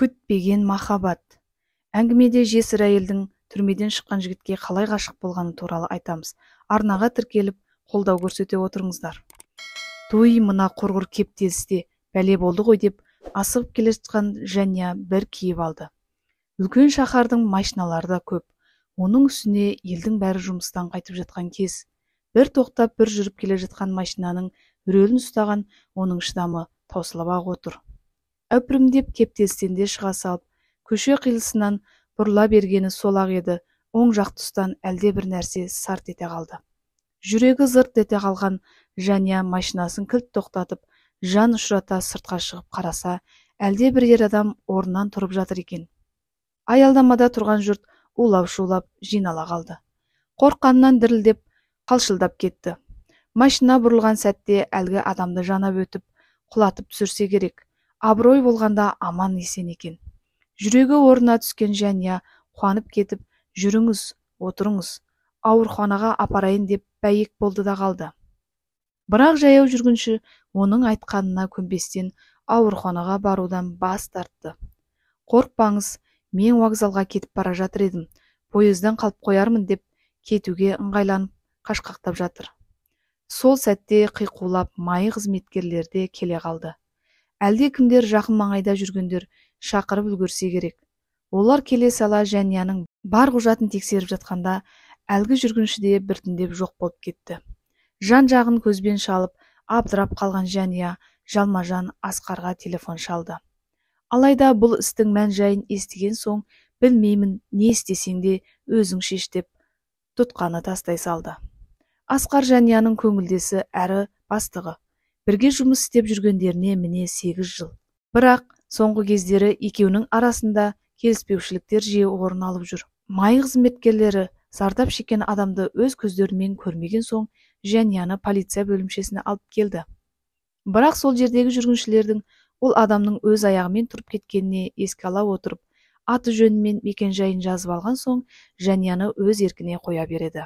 Күтпеген махаббат. Әңгімеде жесір әйелдің түрмеден шыққан жігітке қалай ғашық болғаны туралы айтамыз. Арнаға тіркеліп, қолдау көрсете отырыңыздар. Туй, мына құрғыр кептелісте бәле болды ғой деп асығып келе жатқан Жәния бір киіп алды. Үлкен шаһардың машиналары да көп. Оның үстіне елдің бәрі жұмыстан қайтып жатқан кез. Бір тоқтап, бір жүріп келе жатқан машинаның рөлін ұстаған оның шыдамы таусылып-ақ отыр. Әупірімдеп кептелістен де шыға салып, көше қиылысынан бұрыла бергені сол-ақ еді, оң жақ тұстан әлде бір нәрсе сарт ете қалды. Жүрегі зырт ете қалған Жәния машинасын кілт тоқтатып, жан ұшырата сыртқа шығып қараса, әлде бір ер адам орнынан тұрып жатыр екен. Аялдамада тұрған жұрт улап-шулап жинала қалды. Қорыққанынан дірілдеп, қалшылдап кетті. Машина бұрылған сәтте әлгі адамды жанап өтіп, құлатып түсірсе керек. Абырой болғанда аман есен екен. Жүрегі орнына түскен Жәния қуанып кетіп, жүріңіз, отырыңыз, ауруханаға апарайын деп бәйек болды да қалды. Бірақ жаяу жүргінші оның айтқанына көнбестен ауруханаға барудан бас тартты. Қорықпаңыз, мен вокзалға кетіп бара жатыр едім, пойыздан қалып қоярмын деп кетуге ыңғайланып қашқақтап жатыр. Сол сәтте қиқулап МАИ қызметкерлері де келе қалды. Әлде кімдер жақын маңайда жүргендер шақырып үлгерсе керек. Олар келе сала Жәнияның бар құжатын тексеріп жатқанда әлгі жүргінші де біртіндеп жоқ болып кетті. Жан-жағын көзбен шалып, абдырап қалған Жәния жалма-жан Асқарға телефон шалды. Алайда бұл істің мән-жайын естіген соң, білмеймін, не істесең де өзің шеш деп тұтқаны тастай салды. Асқар Жәнияның көңілдесі әрі бастығы. Бірге жұмыс істеп жүргендеріне міне 8 жыл. Бірақ соңғы кездері екеуінің арасында келіспеушіліктер жиі орын алып жүр. МАИ қызметкерлері зардап шеккен адамды өз көздерімен көрмеген соң Жәнияны полиция бөлімшесіне алып келді. Бірақ сол жердегі жүргіншілердің ол адамның өз аяғымен тұрып кеткеніне еске ала отырып, аты жөні мен мекен-жайын жазып алған соң Жәнияны өз еркіне қоя береді.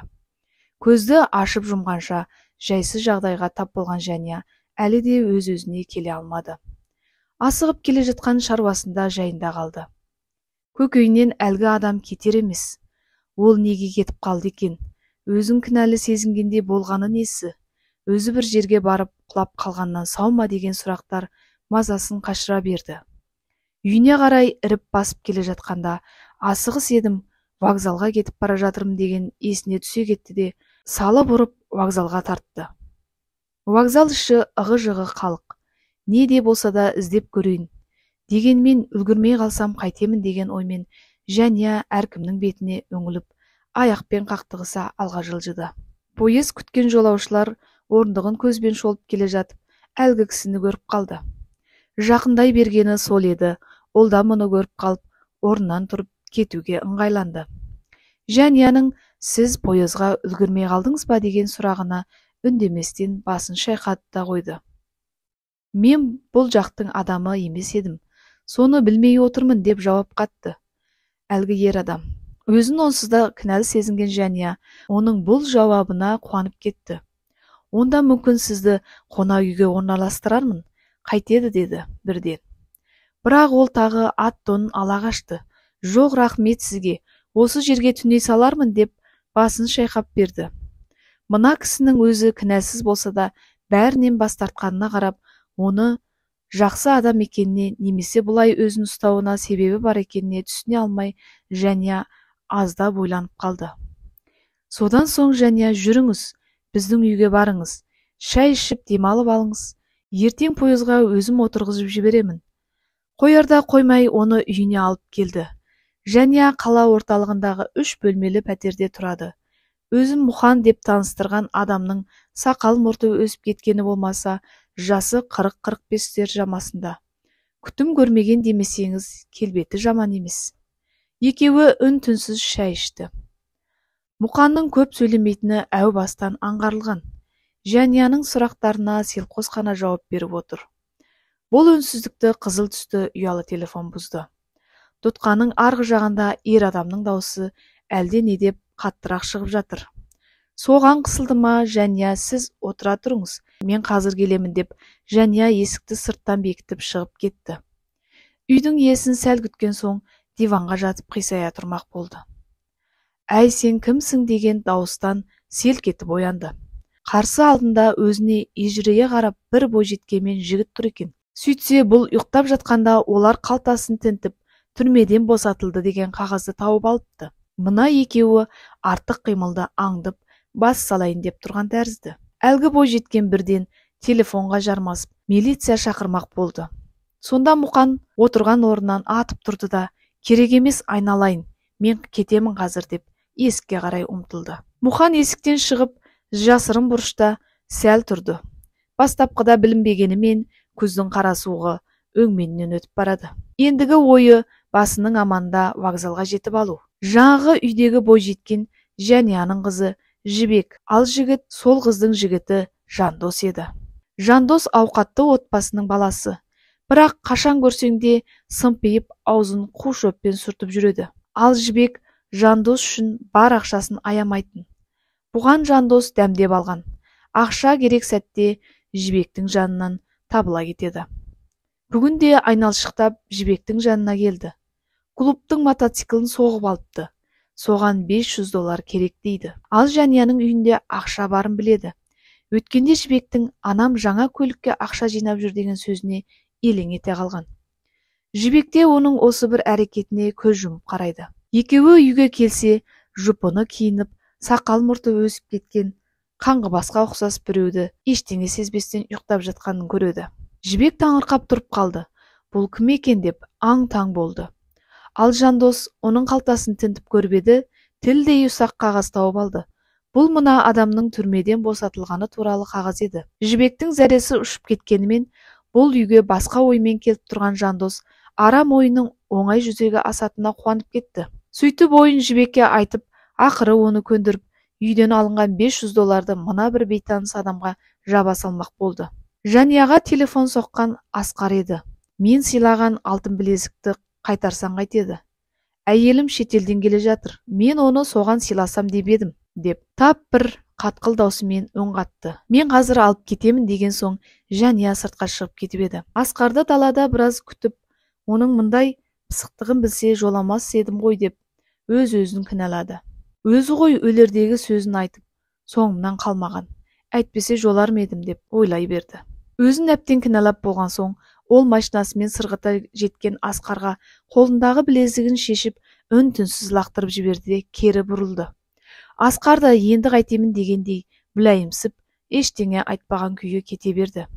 Көзді ашып жұмғанша жайсыз жағдайға тап болған Жәния әлі де өз-өзіне келе алмады. Асығып келе жатқан шаруасында жайында қалды. Көкейінен әлгі адам кетер емес. Ол неге кетіп қалды екен? Өзін кінәлі сезінгенде болғаны несі? Өзі бір жерге барып құлап қалғаннан сау ма деген сұрақтар мазасын қашыра берді. Үйіне қарай іріп басып келе жатқанда, асығыс едім, вокзалға кетіп бара жатырмын деген есіне түсе кетті де, салып ұрып вокзалға тартты. Вокзал іші ығы-жығы халық. Не де болса да іздеп көрейін. Дегенмен үлгермей қалсам қайтемін деген оймен Жәния әркімнің бетіне үңіліп, аяқпен қақтығыса алға жылжыды. Пойыз күткен жолаушылар орындығын көзбен шолып келе жатып, әлгі кісіні көріп қалды. Жақындай бергені сол еді, ол да мұны көріп қалып, орнынан тұрып кетуге ыңғайланды. Жәнияның сіз пойызға үлгермей қалдыңыз ба деген сұрағына үндеместен басын шайқады да қойды. Мен бұл жақтың адамы емес едім, соны білмей отырмын деп жауап қатты әлгі ер адам. Өзін онсыз да кінәлі сезінген Жәния оның бұл жауабына қуанып кетті. Онда мүмкін сізді қонақ үйге орналастырармын, қайтеді деді бірден. Бірақ ол тағы ат тонын ала қашты. Жоқ, рахмет сізге, осы жерге түней салармын деп басын шайқап берді. Мына кісінің өзі кінәсіз болса да бәрінен бас тартқанына қарап, оны жақсы адам екеніне немесе бұлай өзін ұстауына себебі бар екеніне түсіне алмай Жәния аздап ойланып қалды. Содан соң Жәния, жүріңіз, біздің үйге барыңыз, шай ішіп демалып алыңыз, ертең пойызға өзім отырғызып жіберемін. Қоярда қоймай оны үйіне алып келді. Жәния қала орталығындағы 3 бөлмелі пәтерде тұрады. Өзін Мұхан деп таныстырған адамның сақал мұрты өсіп кеткені болмаса, жасы 40-45-тер шамасында. Күтім көрмеген демесеңіз, келбеті жаман емес. Екеуі үн-түнсіз шай ішті. Мұқанның көп сөйлемейтіні әу бастан аңғарылған. Жәнияның сұрақтарына селқос қана жауап беріп отыр. Бұл үнсіздікті қызыл түсті ұялы телефон бұзды. Тұтқаның арғы жағында ер адамның даусы әлде не деп қаттырақ шығып жатыр. Соған қысылды ма, Жәния, сіз отыра тұрыңыз, мен қазір келемін деп Жәния есікті сырттан бекітіп шығып кетті. Үйдің иесін сәл күткен соң диванға жатып қисая тұрмақ болды. Әй, сен кімсің деген дауыстан селк етіп оянды. Қарсы алдында өзіне ежірейе қарап бір бойжеткенмен жігіт тұр екен. Сөйтсе, бұл ұйықтап жатқанда олар қалтасын тінтіп, түрмеден босатылды деген қағазды тауып алыпты. Мына екеуі артық қимылды аңдып, бас салайын деп тұрған тәрізді. Әлгі бойжеткен бірден телефонға жармасып, милиция шақырмақ болды. Сонда Мұқан отырған орнынан атып тұрды да, керек емес айналайын, мен кетемін қазір деп есікке қарай ұмтылды. Мұқан есіктен шығып, жасырын бұрышта сәл тұрды. Бастапқыда білінбегенімен күздің қара суығы өңменінен өтіп барады. Ендігі ойы басының аманда вокзалға жетіп алу. Жаңағы үйдегі бойжеткен Жәнияның қызы Жібек, ал жігіт сол қыздың жігіті Жандос еді. Жандос ауқатты отбасының баласы. Бірақ қашан көрсең де сымпиып аузын қу шөппен сүртіп жүреді. Ал Жібек Жандос үшін бар ақшасын аямайтын. Бұған Жандос дәмдеп алған. Ақша керек сәтте Жібектің жанынан табыла кетеді. Бүгін де айналшықтап Жібектің жанына келді. Клубтың мотоциклін соғып алыпты. Соған $500 керек дейді. Ал Жәнияның үйінде ақша барын біледі. Өткенде Жібектің анам жаңа көлікке ақша жинап жүр деген сөзіне елең ете қалған. Жібек те оның осы бір әрекетіне көз жұмып қарайды. Екеуі үйге келсе, жұпыны киініп, сақал мұрты өсіп кеткен, қаңғыбасқа ұқсас біреуді ештеңе сезбестен ұйықтап жатқанын көреді. Жібек таңырқап тұрып қалды. Бұл кім екен деп аң-таң болды. Ал Жандос оның қалтасын тінтіп көріп еді, тілдей ұсақ қағаз тауып алды. Бұл мына адамның түрмеден босатылғаны туралы қағаз еді. Жібектің зәресі ұшып кеткенімен, бұл үйге басқа оймен келіп тұрған Жандос арам ойының оңай жүзеге асатынына қуанып кетті. Сөйтіп ойын Жібекке айтып, ақыры оны көндіріп, үйден алынған $500 мына бір бейтаныс адамға жаба салмақ болды. Жанияға телефон соққан Асқар еді. Мен сыйлаған алтын білезікті қайтарсаң қайтеді. Әйелім шетелден келе жатыр. Мен оны соған сыйласам деп едім, деп тап бір қатқыл даусымен өң қатты. Мен қазір алып кетемін деген соң Жания сыртқа шығып кетіп еді. Асқарды далада біраз күтіп, оның мұндай пысықтығын білсе жоламас едім ғой деп өз-өзін кінәлады. Өзі ғой өлердегі сөзін айтып, соңымнан қалмаған. Әйтпесе жолар ма едім деп ойлай берді. Өзін әбден кінәлап болған соң, ол машинасымен сырғыта жеткен Асқарға қолындағы білезігін шешіп, үн-түнсіз лақтырып жіберді де кері бұрылды. Асқар да енді қайтемін дегендей мүләйімсіп, ештеңе айтпаған күйі кете берді.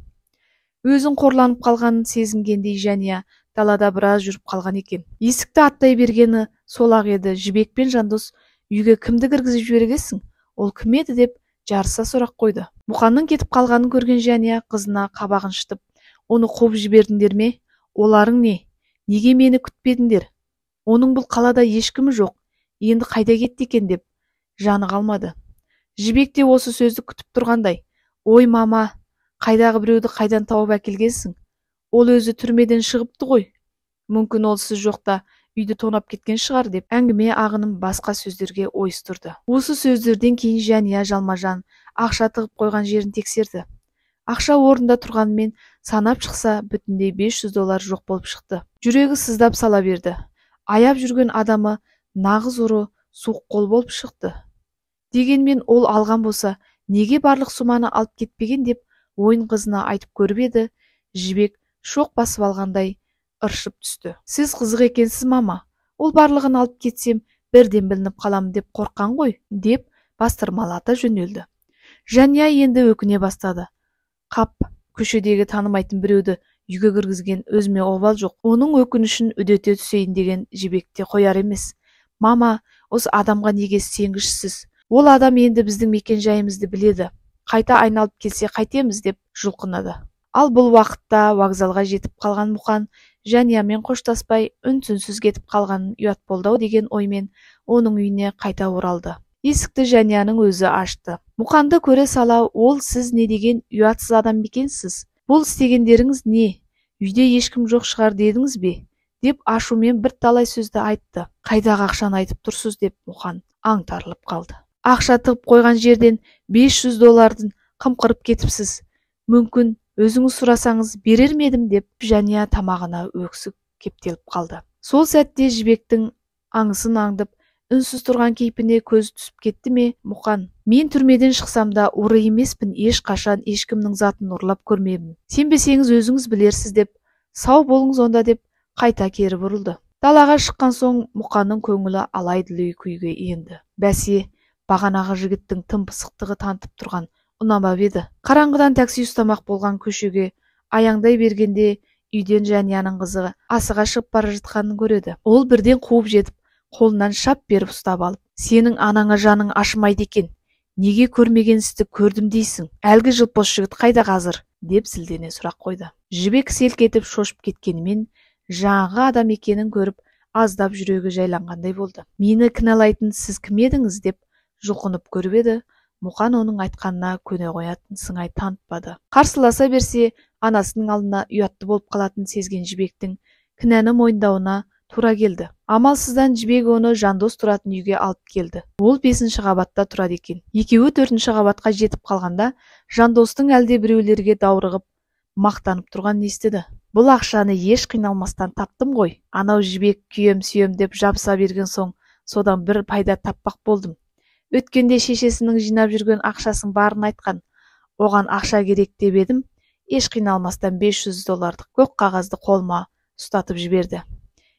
Өзін қорланып қалғанын сезінгендей Жания далада біраз жүріп қалған екен. Есікті аттай бергені сол-ақ еді, Жібек пен Жандос үйге кімді кіргізіп жібергенсің, ол кім еді деп жарыса сұрақ қойды. Мұқанның кетіп қалғанын көрген Жания қызына қабағын шытып, оны қуып жібердіңдер ме? Оларың не? Неге мені күтпедіңдер? Оның бұл қалада ешкімі жоқ, енді қайда кетті екен деп жаны қалмады. Жібек те осы сөзді күтіп тұрғандай, ой мама, қайдағы біреуді қайдан тауып әкелгенсің? Ол өзі түрмеден шығыпты ғой. Мүмкін ол сіз жоқта үйді тонап кеткен шығар деп әңгіме ағынын басқа сөздерге ойыстырды. Осы сөздерден кейін Жания жалма-жан ақша тығып қойған жерін тексерді. Ақша орнында тұрғанымен санап шықса, бүтіндей $500 жоқ болып шықты. Жүрегі сыздап сала берді. Аяп жүрген адамы нағыз ұры суық қол болып шықты. Дегенмен ол алған болса, неге барлық суманы алып кетпеген деп ойын қызына айтып көріп еді, Жібек шоқ басып алғандай ыршып түсті. Сіз қызық екенсіз, мама. Ол барлығын алып кетсем, бірден білініп қаламын деп қорыққан ғой, деп бастырмалата жөнелді. Жания енді өкіне бастады. Қап, көшедегі танымайтын біреуді үйге кіргізген өзіме обал жоқ. Оның өкінішін үдете түсейін деген Жібек те қояр емес. Мама, осы адамға неге сенгішсіз? Ол адам енді біздің мекен-жайымызды біледі. Қайта айналып келсе қайтеміз деп жұлқынады. Ал бұл уақытта вокзалға жетіп қалған Мұқан Жаниямен қоштаспай үн-түнсіз кетіп қалғанын ұят болды-ау деген оймен оның үйіне қайта оралды. Есікті Жанияның өзі ашты. Мұқанды көре сала, ол сіз не деген ұятсыз адам екенсіз? Бұл істегендеріңіз не? Үйде ешкім жоқ шығар дедіңіз бе? Деп ашумен бір талай сөзді айтты. Қайдағы ақшаны айтып тұрсыз деп Мұқан аңтарылып қалды. Ақша тығып қойған жерден $500 қымқырып кетіпсіз. Мүмкін өзіңіз сұрасаңыз берер ме едім деп Жания тамағына өксік кептеліп қалды. Сол сәтте Жібектің аңысын аңдып, үнсіз тұрған кейпіне көз түсіп кетті ме, Мұқан: "Мен түрмеден шықсам да ұры емеспін, ешқашан ешкімнің затын ұрлап көрмедім. Сенбесеңіз өзіңіз білерсіз" деп, "Сау болыңыз онда" деп қайта кері бұрылды. Далаға шыққан соң Мұқанның көңілі алай-дүлей күйге енді. Бәсе, бағанағы жігіттің тым пысықтығы танытып тұрған ұнамап еді. Қараңғыдан такси ұстамақ болған көшеге аяңдай бергенде үйден Жәнияның қызы асыға шығып бара жатқанын көреді. Ол бірден қуып жетіп, қолынан шап беріп ұстап алып: "Сенің анаңа жаның ашымайды екен, неге көрмеген істі көрдім дейсің? Әлгі жылпос жігіт қайда қазір?" деп зілдене сұрақ қойды. Жібек селк етіп шошып кеткенімен, жаңағы адам екенін көріп, аздап жүрегі жайланғандай болды. "Мені кінәлайтын сіз кім едіңіз?" деп жұлқынып көріп еді, Мұқан оның айтқанына көне қоятын сыңай танытпады. Қарсыласа берсе, анасының алдына ұятты болып қалатын сезген Жібектің кінәні мойындауына тура келді. Амалсыздан Жібек оны Жандос тұратын үйге алып келді. Ол 5-ші қабатта тұрады екен. Екеуі 4-ші қабатқа жетіп қалғанда Жандостың әлде біреулерге даурығып, мақтанып тұрғанын естіді. "Бұл ақшаны еш қиналмастан таптым ғой. Анау Жібек күйем сүйем деп жабыса берген соң, содан бір пайда таппақ болдым. Өткенде шешесінің жинап жүрген ақшасын барын айтқан. Оған ақша керек деп едім, еш қиналмастан 500 долларлық көк қағазды қолыма ұстатып жіберді.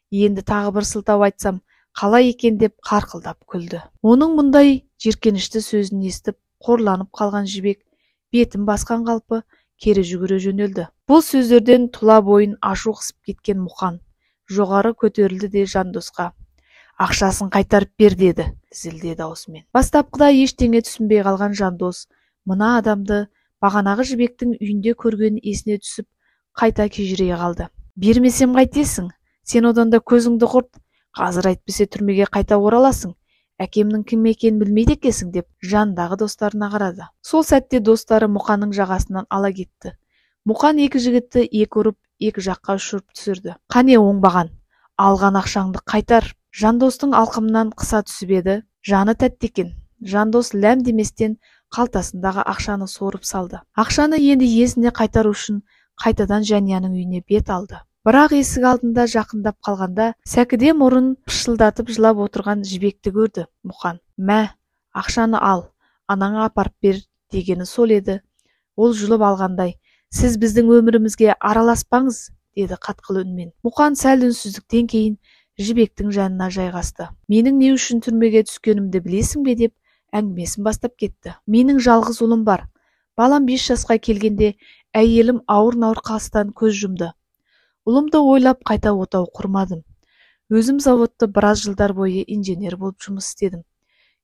Енді тағы бір сылтау айтсам, қалай екен" деп қарқылдап күлді. Оның мұндай жеркенішті сөзін естіп, қорланып қалған Жібек бетін басқан қалпы кері жүгіре жөнелді. Бұл сөздерден тұла бойын ашу қысып кеткен Мұқан жоғары көтерілді де Жандосқа: "Ақшасын қайтарып бер" деді зілді даусымен. Бастапқыда ештеңе түсінбей қалған Жандос мына адамды бағанағы Жібектің үйінде көргенін есіне түсіп, қайта кежірей қалды. "Бермесем қайтесің? Сен одан да көзіңді құрт. Қазір әйтпесе түрмеге қайта ораласың. Әкемнің кім екенін білмейді екенсің" деп жанындағы достарына қарады. Сол сәтте достары Мұқанның жағасынан ала кетті. Мұқан екі жігітті екі ұрып, екі жаққа ұшырып түсірді. "Қане, оңбаған, алған ақшаңды қайтар!" Жандостың алқымынан қыса түсіп еді, жаны тәтті екен. Жандос ләм деместен қалтасындағы ақшаны сорып салды. Ақшаны енді иесіне қайтару үшін қайтадан Жәнияның үйіне бет алды. Бірақ есік алдында жақындап қалғанда сәкіде мұрын пышылдатып жылап отырған Жібекті көрді Мұқан. "Мә, ақшаны ал, анаңа апарып бер" дегені сол еді. Ол жұлып алғандай: "Сіз біздің өмірімізге араласпаңыз" деді қатқыл үнмен. Мұқан сәл үнсіздіктен кейін Жібектің жанына жайғасты. "Менің не үшін түрмеге түскенімді білесің бе?" деп әңгімесін бастап кетті. "Менің жалғыз ұлым бар. Балам 5 жасқа келгенде әйелім ауыр науқастан көз жұмды. Ұлымды ойлап қайта отау құрмадым. Өзім заводта біраз жылдар бойы инженер болып жұмыс істедім.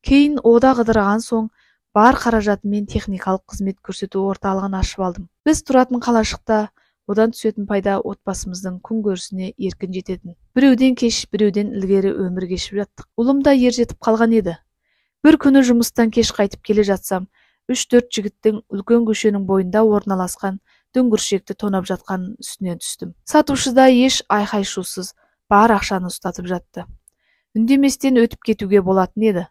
Кейін одақ ыдыраған соң бар қаражатыммен техникалық қызмет көрсету орталығын ашып алдым. Біз тұратын қалашықта одан түсетін пайда отбасымыздың күнкөрісіне еркін жететін. Біреуден кеш, біреуден ілгері өмір кешіп жаттық. Ұлым да ер жетіп қалған еді. Бір күні жұмыстан кеш қайтып келе жатсам, 3-4 жігіттің үлкен көшенің бойында орналасқан дүңгіршекті тонап жатқан үстінен түстім. Сатушы да еш айқай-шусыз бар ақшаны ұстатып жатты. Үндеместен өтіп кетуге болатын еді.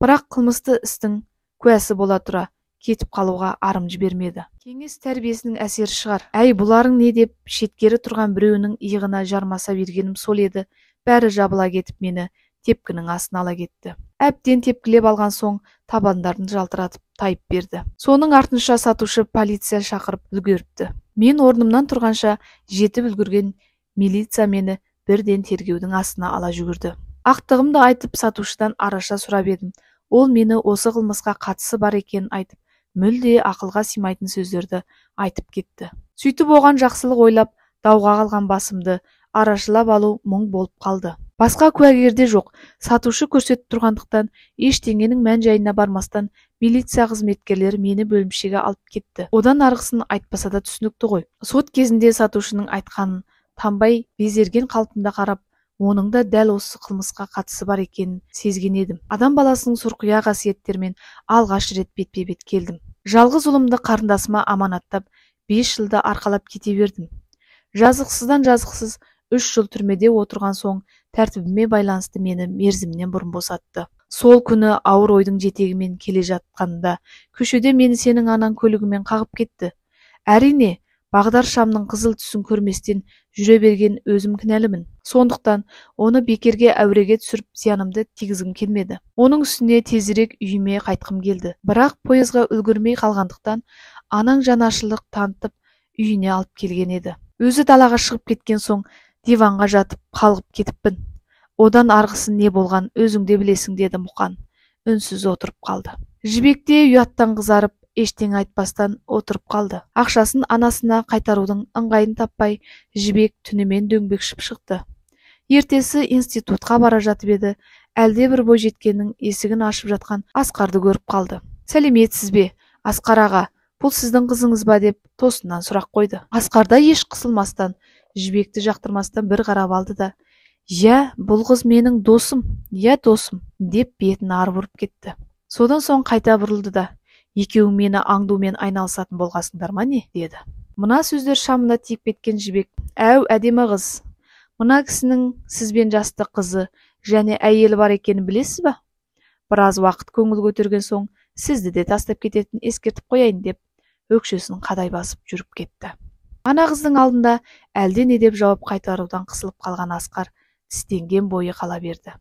Бірақ қылмысты істің куәсі бола тұра кетіп қалуға арым жібермеді. Кеңес тәрбиесінің әсері шығар. Әй, бұларың не деп шеткері тұрған біреуінің иығына жармаса бергенім сол еді, бәрі жабыла кетіп мені тепкінің астына ала кетті. Әбден тепкілеп алған соң табандарын жалтыратып тайып берді. Соның артынша сатушы полиция шақырып үлгеріпті. Мен орнымнан тұрғанша жетіп үлгерген милиция мені бірден тергеудің астына ала жүгірді. Ақтығымды айтып сатушыдан араша сұрап едім. Ол мені осы қылмысқа қатысы бар екенін айтып, мүлде ақылға сыймайтын сөздерді айтып кетті. Сөйтіп оған жақсылық ойлап, дауға қалған басымды арашалап алу мұң болып қалды. Басқа куәгер де жоқ. Сатушы көрсетіп тұрғандықтан ештеңенің мән-жайына бармастан милиция қызметкерлері мені бөлімшеге алып кетті. Одан арғысын айтпаса да түсінікті ғой. Сот кезінде сатушының айтқанын танбай безерген қалпында қарап, оның да дәл осы қылмысқа қатысы бар екенін сезген едім. Адам баласының сұрқия қасиеттерімен алғаш рет бетпе-бет келдім. Жалғыз ұлымды қарындасыма аманаттап, 5 жылда арқалап кете бердім. Жазықсыздан жазықсыз 3 жыл түрмеде отырған соң тәртібіме байланысты мені мерзімінен бұрын босатты. Сол күні ауыр ойдың жетегімен келе жатқанында көшеде мені сенің анаң көлігімен қағып кетті. Әрине, Бағдаршамның қызыл түсін көрместен жүре берген өзім кінәлімін. Сондықтан оны бекерге әуреге түсіріп зиянымды тигізгім келмеді. Оның үстіне тезірек үйіме қайтқым келді. Бірақ пойызға үлгермей қалғандықтан анаң жанашырлық танытып үйіне алып келген еді. Өзі далаға шығып кеткен соң диванға жатып қалғып кетіппін. Одан арғысын не болған өзің де білесің, деді Мұқан. Үнсіз отырып қалды. Жібек те ұяттан қызарып, ештеңе айтпастан отырып қалды. Ақшасын анасына қайтарудың ыңғайын таппай, Жібек түнімен дөңбекшіп шықты. Ертесі институтқа бара жатып еді, әлде бір бойжеткеннің есігін ашып жатқан Асқарды көріп қалды. Сәлеметсіз бе, Асқар аға, бұл сіздің қызыңыз ба, деп тосыннан сұрақ қойды. Асқар да еш қысылмастан, Жібекті жақтырмастан бір қарап алды да, «Иә, бұл қыз менің досым, иә досым», деп бетін ары бұрып кетті. Содан соң қайта бұрылды да, «Екеуің мені аңдумен айналысатын болғасыңдар ма не?» деді. Мына сөздер шамына тиіп кеткен Жібек, «Әу, әдемі қыз, мына кісінің сізбен жасты қызы және әйелі бар екенін білесіз ба? Біраз уақыт көңіл көтерген соң сізді де тастап кететін ескертіп қояйын», деп өкшесін қадай басып жүріп кетті. Ана қыздың алдында әлде не деп жауап қайтарудан қысылып қалған Асқар тістенген бойы қала берді.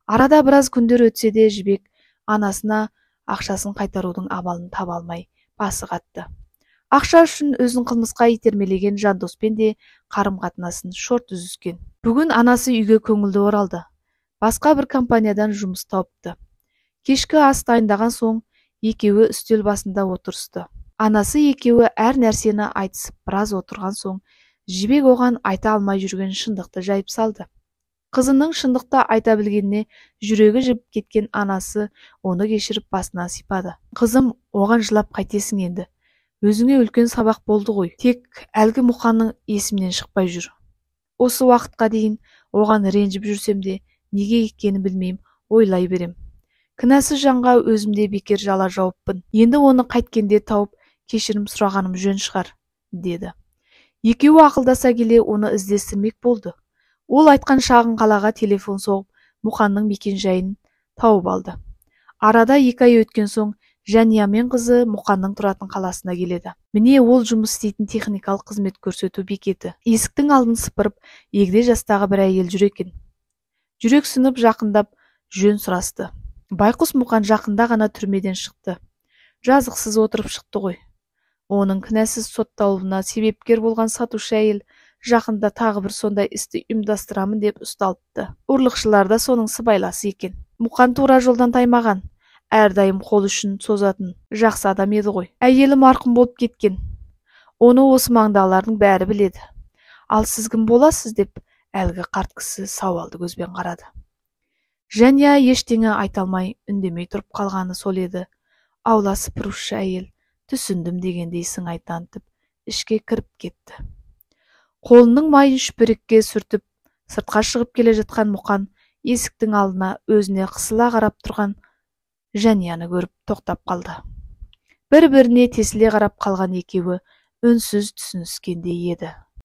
Арада біраз күндер өтсе де Жібек анасына ақшасын қайтарудың амалын таба алмай басы қатты. Ақша үшін өзін қылмысқа итермелеген Жандоспен де қарым-қатынасын шорт үзіскен. Бүгін анасы үйге көңілді оралды. Басқа бір компаниядан жұмыс тауыпты. Кешкі ас дайындаған соң екеуі үстел басында отырысты. Анасы екеуі әр нәрсені айтысып біраз отырған соң Жібек оған айта алмай жүрген шындықты жайып салды. Қызының шындықты айта білгеніне жүрегі жібіп кеткен анасы оны кешіріп басынан сипады. Қызым, оған жылап қайтесің енді. Өзіңе үлкен сабақ болды ғой. Тек әлгі Мұқанның есімнен шықпай жүр. Осы уақытқа дейін оған ренжіп жүрсем де, неге екенін білмеймін, ойлай берем. Кінәсіз жанға өзім де бекер жала жауыппын. Енді оны қайткенде тауып, кешірім сұрағаным жөн шығар, деді. Екеуі ақылдаса келе оны іздестірмек болды. Ол айтқан шағын қалаға телефон соғып, Мұқанның мекен-жайын тауып алды. Арада 2 ай өткен соң Жәния мен қызы Мұқанның тұратын қаласына келеді. Міне ол жұмыс істейтін техникалық қызмет көрсету бекеті. Есіктің алдын сыпырып, егде жастағы бір әйел жүр екен. Жүрексініп жақындап жөн сұрасты. Байқұс Мұқан жақында ғана түрмеден шықты. Жазықсыз отырып шықты ғой. Оның кінәсіз сотталуына себепкер болған сатушы әйел жақында тағы бір сондай істі ұйымдастырамын деп ұсталыпты. Ұрлықшылар да соның сыбайласы екен. Мұқан тура жолдан таймаған, әрдайым қол үшін созатын жақсы адам еді ғой. Әйелі марқұм болып кеткен. Оны осы маңдағылардың бәрі біледі. Ал сіз кім боласыз, деп әлгі қарт кісі сауалды көзбен қарады. Жәния ештеңе айта алмай үндемей тұрып қалғаны сол еді. Аула сыпырушы әйел түсіндім дегендей сыңай танытып ішке кіріп кетті. Қолының майын шүпірекке сүртіп, сыртқа шығып келе жатқан Мұқан есіктің алдына өзіне қысыла қарап тұрған Жәнияны көріп тоқтап қалды. Бір-біріне тесіле қарап қалған екеуі үнсіз түсініскендей еді.